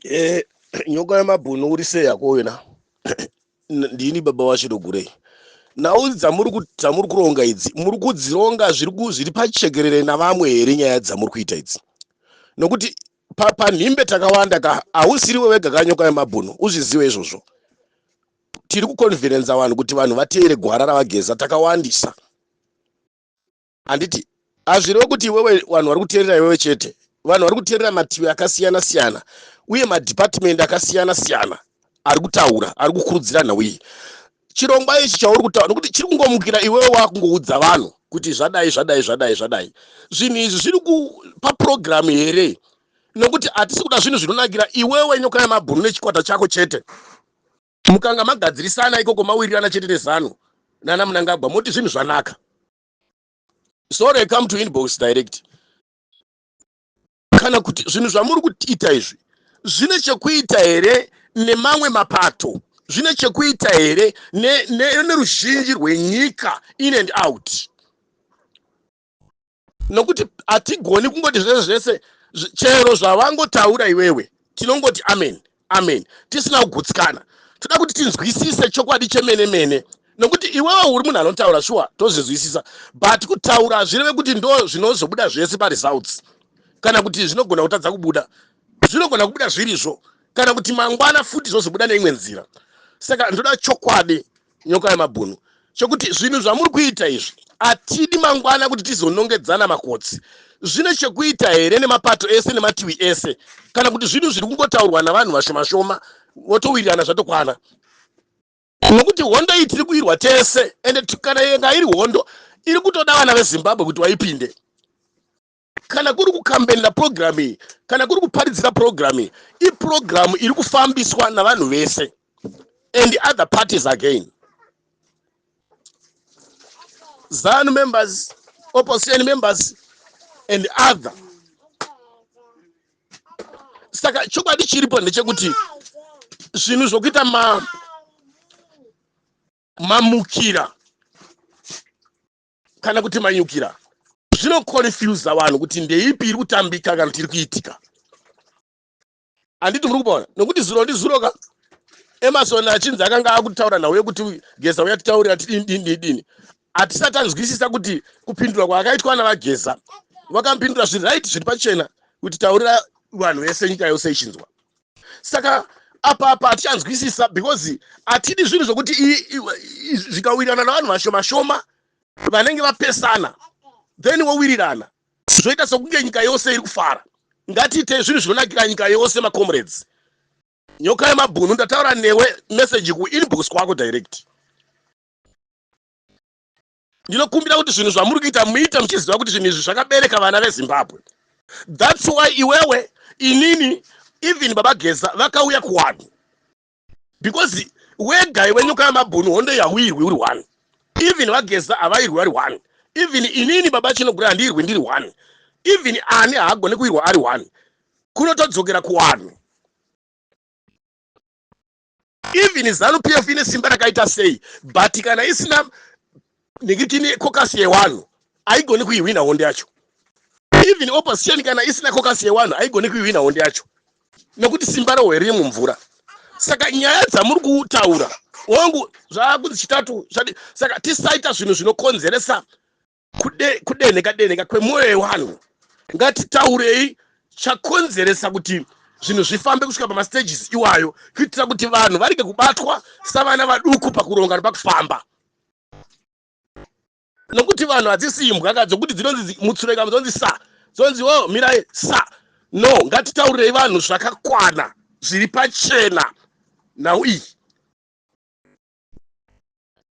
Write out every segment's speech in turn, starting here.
Eh, nyoka yemabhunu uri sei hako wena? Ndini baba vaChidogurei. Nhau dzamuri dzamuri kuronga idzi, muri kudzironga zviri zviri pachekerere navamwe here nyaya dzamuri kuita idzi? Nokuti panhimbe takawanda ka, hausiriwe wega ka nyoka yemabhunu, uzvizive izvozvo. Tiri kukonferenza vanhu kuti vanhu vateere gwara ravageza takawandisa. Handiti hazvirevi kuti iwewe vanhu vari kuteerera iwewe chete. Vanhu vari kuteerera mativi akasiyana siyana uye madhipatimendi akasiyana siyana ari kutaura, ari kukurudzira nhau iyi. Chirongwa ichi chauri kutaura nokuti chiri kungomukira iwewe wakungoudza vanhu kuti zvadai zvadai zvadai zvadai. Zvinhu izvi zviri papurogiramu here? Nokuti hatisi kuda zvinhu zvinonakira iwewe nyoka yemabhunu nechikwata chako chete. Mukanga magadzirisana ikoko mawirirana chete neZanu nana Mnangagwa moti zvinhu zvanaka. Sorry, come to inbox direct. Kana kuti zvinhu zvamuri kuita izvi zvine chekuita here nemamwe mapato? Zvine chekuita here neruzhinji ne, ne rwenyika in and out? Nokuti hatigoni kungoti zvese zvese chero zvavangotaura iwewe tinongoti amen amen tisina kugutsikana. Toda kuti tinzwisise chokwadi chemene mene, nokuti iwewe uri munhu anotaura shuwa, tozvinzwisisa, but kutaura hazvireve kuti ndo zvinozobuda zvese paresults, kana kuti zvinogona kutadza kubuda, zvinogona kubuda zvirizvo, kana kuti mangwana futi zvozobuda neimwe nzira. Saka ndoda chokwadi, nyoka yemabhunu, chokuti zvinhu zvamuri kuita izvi hatidi mangwana kuti tizonongedzana makotsi. Zvine chekuita here nemapato ese nemativi ese, kana kuti zvinhu zviri kungotaurwa navanhu vashoma shoma votowirirana zvatokwana? Nokuti hondo iyi tiri kuirwa tese, ende kana yanga iri hondo iri kutoda vana veZimbabwe kuti vaipinde. Kana kuri kukambenera purogiramu iyi, kana kuri kuparidzira purogiramu iyi, ipurogiramu iri kufambiswa navanhu vese and other parties again, ZANU members, opposition members and other. Saka chokwadi chiripo ndechekuti zvinhu zvokuita ma mamukira kana kuti manyukira zvinoconfusa vanhu kuti ndeipi iri kutambika kana kuti iri kuitika. Handiti muri kupaona? Nokuti zuro ndizuro ka Emerson achinzi akanga akutaura nhau yekuti Geza uya titaurira tidini dini dini, hatisati tanzwisisa kuti kupindura kwaakaitwa naVaGeza, vakamupindura zviri right, zviri pachena, kuti taurira vanhu vese, nyika yose ichinzwa. Saka apa hatichanzwisisa, because hatidi zvinhu zvokuti zvikawirirana navanhu vashoma shoma vanenge vapesana, then wowirirana, zvoita sokunge nyika yose iri kufara. Ngatiitei zvinhu zvinonakira nyika yose, macomrades. Nyoka yemabhunu, ndataura newe message kuinbox kwako direct. Ndinokumbira kuti zvinhu zvamuri kuita muite muchiziva kuti zvinhu izvi zvakabereka vana veZimbabwe. That's why iwewe, inini, even baba Geza vakauya kuwanhu, because wega iwe nyoka yamabhunu hondo yauirwi uri one, even vaGeza havairwi vari one, even inini baba Chinogura handiirwi ndiri one, even ani haagone kuirwa ari one. Kunotodzokera kuwanhu. Even ZANU PF ine simba rakaita sei, but kana isina nekitini caucus yewanhu haigoni kuihwina hondo yacho. Even opposition kana isina caucus yewanhu haigoni kuihwina hondo yacho, nekuti simba rohwe riri mumvura. Saka nyaya dzamuri kutaura wangu zvaakunzi chitatu zvadi. Saka tisaita zvinhu zvinokonzeresa kudenheka denheka kwemwoyo yevanhu. Ngatitaurei chakonzeresa kuti zvinhu zvifambe kusvika pamastages iwayo, kuitira kuti vanhu varege kubatwa savana vaduku pakuronga nepakufamba, nokuti vanhu hadzisi imbwa ka dzokuti dzinonzi mutsureka, dzonzi sa, dzonzi o mirai sa. No, ngatitaurirei vanhu zvakakwana zviri pachena nhau iyi,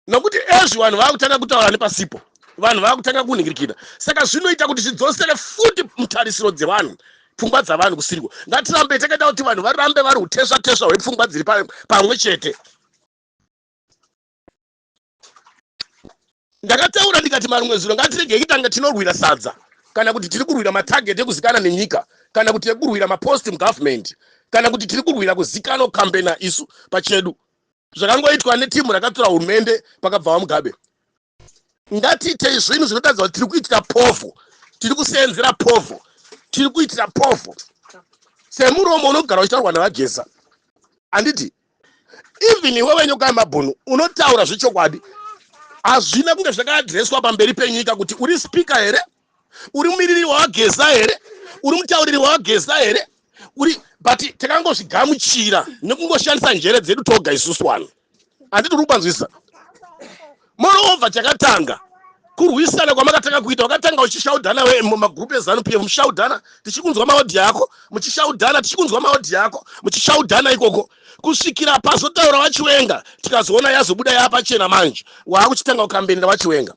nokuti ezvi vanhu vaakutanga kutaura nepasipo, vanhu vaakutanga kunhingirikira. Saka zvinoita kuti zvidzosere futi mutarisiro dzevanhu, pfungwa dzavanhu kusiriko. Ngatirambe takaita kuti vanhu varambe vari utesva tesva hwepfungwa dziri pamwe chete. Ndakataura ndikati marumwe zuro ngatiregei kutanga tinorwira sadza, kana kuti tiri kurwira matarget ekuzikana nenyika, kana kuti ekurwira mapost mugovernment, kana kuti tiri kurwira kuzikanwa kukambena isu pachedu, zvakangoitwa netimu rakatora hurumende pakabva vaMugabe. Ngatiitei zvinhu zvinotaridza kuti tiri kuitira povho, tiri kuseenzera povho, tiri kuitira povho. Semuromo unogara uchitaurwa naVaGeza, handiti? Even iwewe Nyoka yemabhunu unotaura zvechokwadi, hazvina kunge zvakaadhireswa pamberi penyika kuti uri speaker here, uri mumiriri waVaGeza here, uri mutauriri waVaGeza here, uri, but takangozvigamuchira nekungoshandisa njere dzedu toga isusu vanhu, handiti? Uri kupanzwisisa? Moreover, chakatanga kurwisana kwamakatanga kuita, wakatanga uchishaudhana mumagurupu eZANU PF, mushaudhana, tichikunzwa maaudio ako muchishaudhana, tichikunzwa maaudio ako muchishaudhana ikoko, kusvikira pazotaura VaChiwenga, tikazoona yazobuda yaapachena manje, waakuchitanga kukambenera VaChiwenga,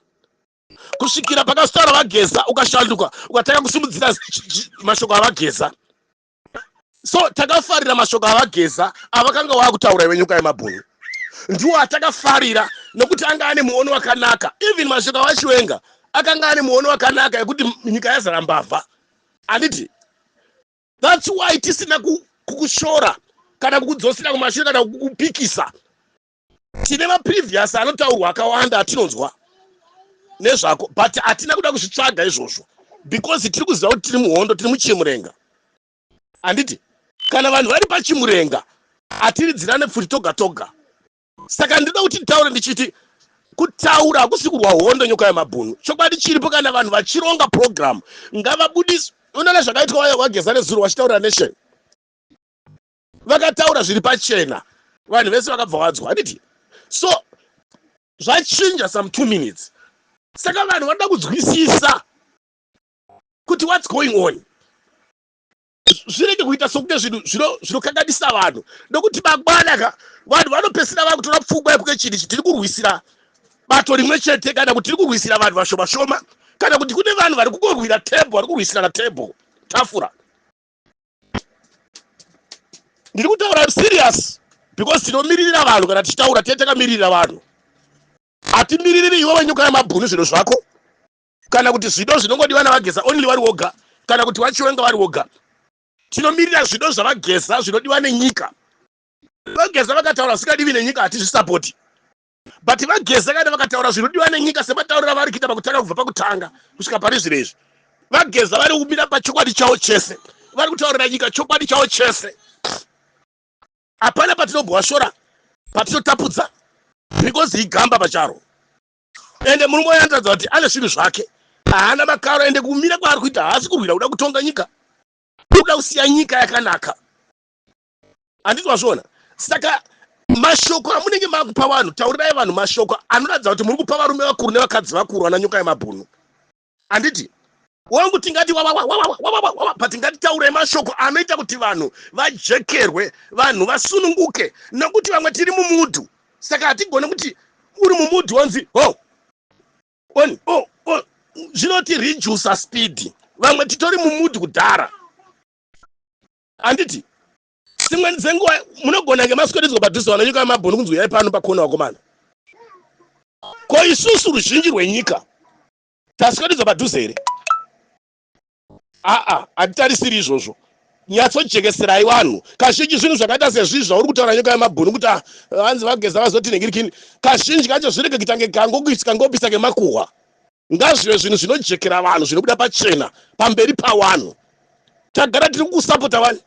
kusvikira pakazotaura VaGeza, ukashanduka, ukatanga kusimudzira mashoko aVaGeza. So takafarira mashoko aVaGeza avakanga waakutaura iwe Nyoka yemabhunu, ndiwo atakafarira nokuti anga ane muono wakanaka. Even mashoko aVaChiwenga akanga ane muono wakanaka ekuti nyika yazara mbavha, handiti? That's why tisina kukushora kana kukudzosera kumashure kana kukupikisa. Tine maprevious anotaurwa akawanda atinonzwa nezvako, but hatina kuda kuzvitsvaga izvozvo because tiri kuziva kuti tiri muhondo, tiri muchimurenga, handiti? Kana vanhu vari pachimurenga, hatiridzirane pfuti toga toga. Saka ndinoda kuti nditaure ndichiti kutaura hakusi kurwa hondo, Nyoka yemabhunu. Chokwadi chiripo, kana vanhu vachironga program, ngavabudise. Unoona zvakaitwa VaGeza nezuro vachitaurira nation, vakataura zviri pachena, vanhu vese vakabva vadzwa, handiti? So zvachinja some 2 minutes. Saka vanhu vanoda kunzwisisa kuti what's going on, zvirege kuita sokunge zvinhu zvinokanganisa vanhu, nokuti mangwana ka vanhu vanopesera vakutora pfungwa yekuke chinhu ichi tiri kurwisira bato rimwe chete, kana kuti tiri kurwisira vanhu vashoma shoma, kana kuti kune vanhu vari kungorwira table, vari kurwisirana table, tafura. Ndiri kutaura serious because tinomiririra vanhu. Kana tichitaura, tee takamiririra vanhu, hatimiririri iwe weNyoka yemabhunu zvinhu zvako, kana kuti zvido zvinongodiwa naVaGeza only vari woga, kana kuti VaChiwenga vari woga. Tinomirira zvido zvaVaGeza zvinodiwa nenyika. VaGeza vakataura zvisingadiwi nenyika, hatizvisapoti, but VaGeza kana vakataura zvinodiwa nenyika sematauriro avari kuita pakutanga, kubva pakutanga kusvika pari zviro izvi, VaGeza vari kumira pachokwadi chavo chese, vari kutaurira nyika chokwadi chavo chese. Hapana patinombovashora, patinotapudza, because igamba pacharo. Ende murume uyo anotaridza kuti ane zvinhu zvake, haana makaro. Ende kumira kwaari kuita, haasi kurwira kuda kutonga nyika, kuda kusiya nyika yakanaka, handiti wazviona? Saka mashoko amunenge makupa vanhu, taurirai vanhu mashoko anoratidza kuti muri kupa varume vakuru nevakadzi vakuru, vana Nyoka yemabhunu, handiti? Wangu, tingati wawawawawawawa, but ngatitaurei mashoko anoita kuti vanhu vajekerwe, vanhu vasununguke, nokuti vamwe tiri mumood. Saka hatigone kuti uri mumood wanzi ho on oh, oh. Zvinoti reduce speed. Vamwe titori mumood kudhara, handiti? Dzimweni dzenguva munogona nge maswededzwa padhuze, vana Nyoka yemabhunu, kunzi uyai pano pakona, vakomana. Ko isusu ruzhinji rwenyika taswededzwa padhuze here? Aa, hatitarisiri izvozvo. Nyatsojekeserai vanhu. Kazhinji zvinhu zvakaita sezvizvi zvauri kutaura, Nyoka yemabhunu, kuti ah, hanzi VaGeza vazoti nengirikini, kazhinji kacho zvirege kuitange kangopisa kemakuhwa. Ngazvive zvinhu zvinojekera vanhu, zvinobuda pachena pamberi pavanhu. Tagara tiri kukusapota vanhu,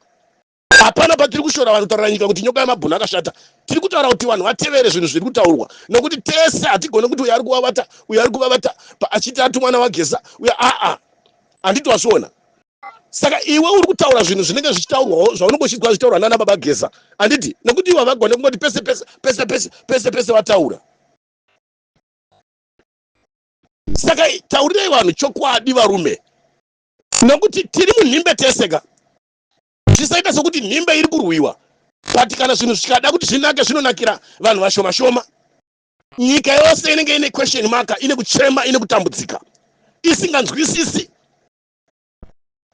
hapana patiri kushora vanhu, kutaurira nyika kuti Nyoka yemabhunu akashata. Tiri kutaura kuti vanhu vatevere zvinhu zviri kutaurwa, nokuti tese hatigone kuti uyo ari kuvavata, uyo ari kuvavata achiti atumwa naVaGeza uyo. Aa, handiti wazviona? Saka iwe uri kutaura zvinhu zvinenge zvichitaurwawo, zvaunenge uchinzwa zvichitaurwa nana baba Geza, handiti? Nekuti ivo havagone kungoti pese pese pese pese pese pese vataura. Saka taurirai vanhu chokwadi, varume, nokuti tiri munhimbe tese ka. Zvisaita sokuti nhimbe iri kurwiwa, but kana zvinhu zvikada kuti zvinake, zvinonakira vanhu vashoma shoma. Nyika yose inenge ine question mark, ine kuchema, ine kutambudzika, isinganzwisisi.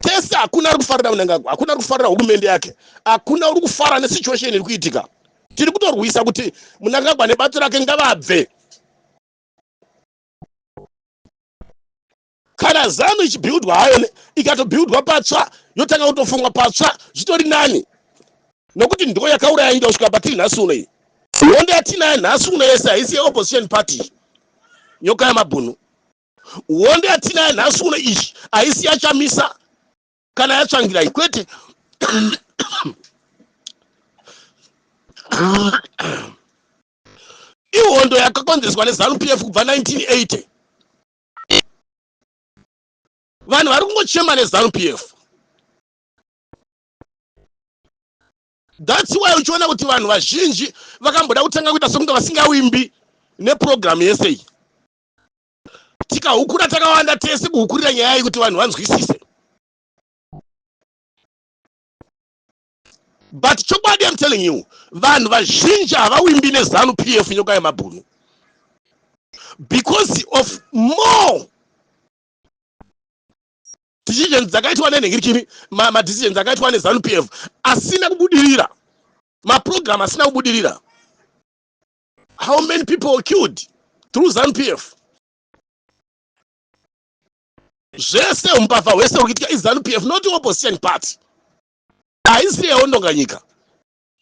Tese hakuna ari kufarira Mnangagwa, hakuna ari kufarira hurumende yake, hakuna uri kufara nesituation iri kuitika. Tiri kutorwisa kuti Mnangagwa nebato rake ngavabve. Kana ZANU ichibuildwa hayo, ikatobuildwa patsva, yotanga kutofungwa patsva, zvitori nani, nokuti ndo yakauraya nyika kusvika patiri nhasi uno. Iyi hondo yatinayo nhasi uno yese haisi yeopposition party, Nyoka yamabhunu. Hondo yatinayo nhasi uno iyi haisi yaChamisa kana yaTsvangirai, kwete. Ihondo yakakonzereswa neZanu PF kubva 1980. Vanhu vari kungochema neZanu PF. That's why uchiona kuti vanhu vazhinji vakamboda kutanga kuita sekunge vasingawimbi neprogramu yese iyi. Tikahukura takawanda tese kuhukurira nyaya iyi kuti vanhu vanzwisise. But chokwadi, I'm telling you, vanhu vazhinji havawimbi neZanu PF, nyoka yemabhunu, because of more decisions dzakaitwa nenhingirikini, madecisions akaitwa neZanu PF asina kubudirira, maprogram asina kubudirira. How many people were killed through ZANU PF? Zvese umbavha hwese huri kuitika iZANU PF, not opposition party. Haisiri yaondonga nyika.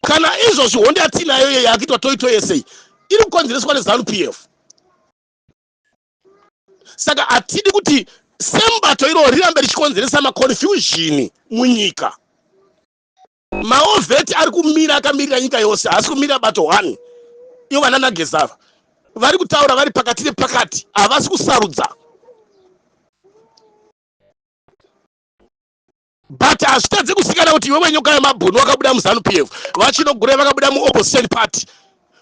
Kana izvozvi hondo yatinayo iyo yakuitwa toito yese iri kukonzereswa neZANU PF. Saka hatidi kuti sembato iro rirambe richikonzeresa maconfusion munyika. Maovheti ari kumira akamirira nyika yose, haasi kumirira bato 1. Ivo vana naGezava vari kutaura vari pakati nepakati, havasi kusarudza. But hazvitadze kusikana kuti iwewe nyoka yemabhunu wakabuda muZanu PF, vachinogure vakabuda muopposition party,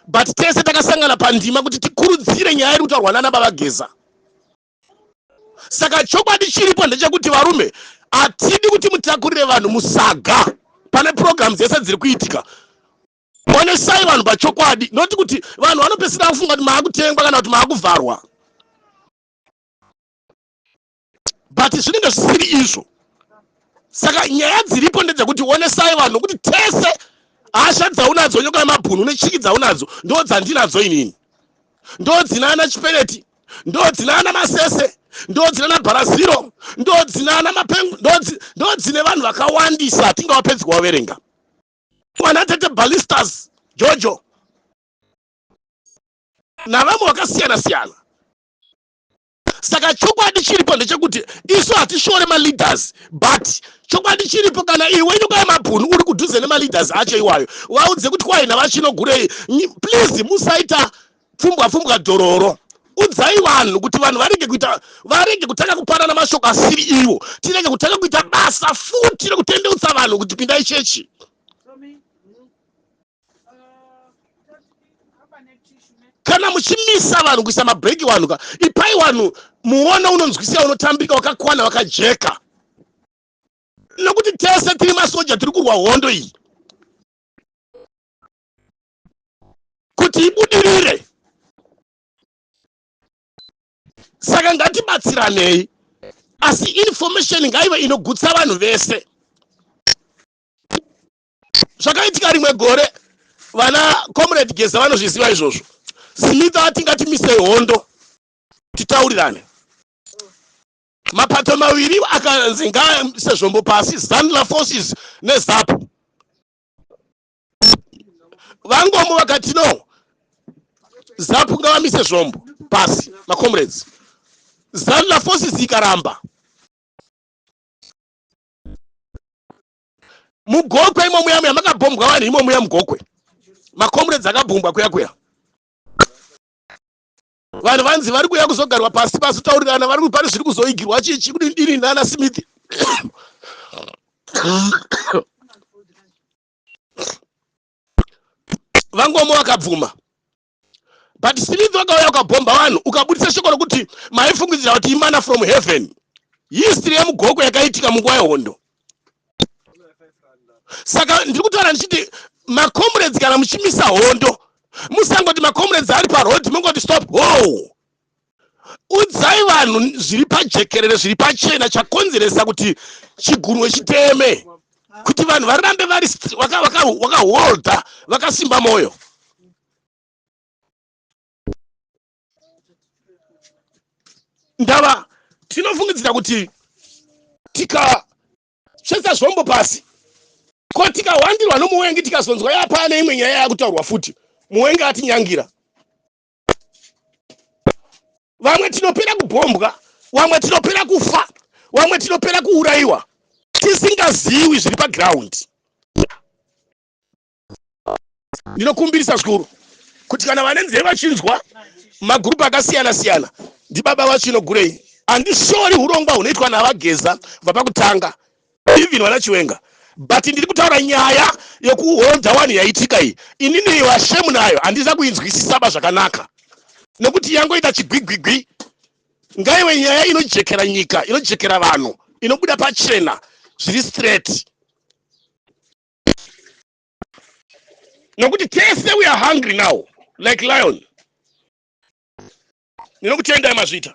but tese takasangana pandima kuti tikurudzire nyaya iri kutaurwa nana baba Geza. Saka chokwadi chiripo ndechekuti, varume, hatidi kuti mutakurire vanhu musaga. Pane program dzese dziri kuitika, onesai vanhu pachokwadi, noti kuti vanhu vanopesera kufunga kuti maakutengwa kana kuti maakuvharwa, but zvinenge zvisiri izvo. Saka nyaya dziripo ndedzekuti onesai vanhu, nokuti tese hasha dzaunadzo, nyoka yemabhunu, nechiki dzaunadzo ndo dzandinadzo inini, ndo dzinana Chipeneti, ndo dzinana Masese, ndo dzinana Bharaziro, ndo dzinana Mapengu, ndo dzine vanhu vakawandisa, tingavapedzi kuvaverenga, vana tete Balistas Jojo navamwe vakasiyana siyana. Saka chokwadi chiripo ndechekuti isu hatishore maleaders, but chokwadi chiripo, kana iwe nyoka yemabhunu uri kudhuze nemaleaders acho iwayo, vaudze kuti kwaina vachinogurei, please musaita pfumbwa pfumbwa dhororo. Udzai vanhu kuti vanhu varege kuita, varege kutanga kupanana mashoko asiri iwo. Tirege kutanga kuita basa futi rekutendeutsa vanhu kuti pindai chechi. Kana muchimisa vanhu kuisa mabhureki, vanhu ka, ipai vanhu muono unonzwisisa, unotambika, wakakwana, wakajeka, nokuti tese tiri masoja tiri kurwa hondo iyi kuti ibudirire. Saka ngatibatsiranei, asi information ngaive inogutsa vanhu vese. Zvakaitika rimwe gore, vana Comrade Geza vanozviziva izvozvo. Smith ati ngatimisei hondo titaurirane. Mapato maviri akanzi ngaaise zvombo pasi, Zanla Forces neZAPU. VaNkomo vakati no, ZAPU ngavamise zvombo pasi, macomrades. Zanla Forces ikaramba. Mugokwe imo muya muya makabhombwa vanhu imo muya mugokwe, macomrades akabhombwa kuya kuya. Vanhu vanzi vari kuuya kuzogarwa pasi pasitaurirana, vari pane zviri kuzoigirwa chichi kudini nana Smith. VaNkomo vakabvuma, but Smith vakauya ukabhomba vanhu, ukabudisa shoko rokuti maifungidzira kuti imanna from heaven. History yemugoko yakaitika munguva yehondo. Saka ndiri kutaura ndichiti, macomrades, kana muchimisa hondo, musangoti macomrades ari paroad mongoti stop ho. Udzai vanhu zviri pajekerere, zviri pachena, chakonzeresa kuti chigunwe chiteme, kuti vanhu varambe vari vakaholda, vakasimba mwoyo. Ndava tinofungidzira kuti tikatsvetsa zvombo pasi, ko tikawandirwa nomuwengi, tikazonzwa yapane imwe nyaya yakutaurwa futi, muwengi atinyangira, vamwe tinopera kubhombwa, vamwe tinopera kufa, vamwe tinopera kuurayiwa, tisingazivi zviri paground. Ndinokumbirisa zvikuru kuti kana vane nzeve vachinzwa magurupu akasiyana siyana, ndibaba vaChinogurei. Handishori urongwa hunoitwa naVaGeza kubva pakutanga, even vana Chiwenga, but ndiri kutaura nyaya yekuhodha wani yaitika iyi. Inini vashemu nayo handisa kuinzwisisa ba zvakanaka, nekuti yangoita chigwigwigwi. Ngaive nyaya inojekera nyika, inojekera vanhu, inobuda pachena zviri straight, nokuti tese we are hungry now like lion. Ndinokutendai, mazvita.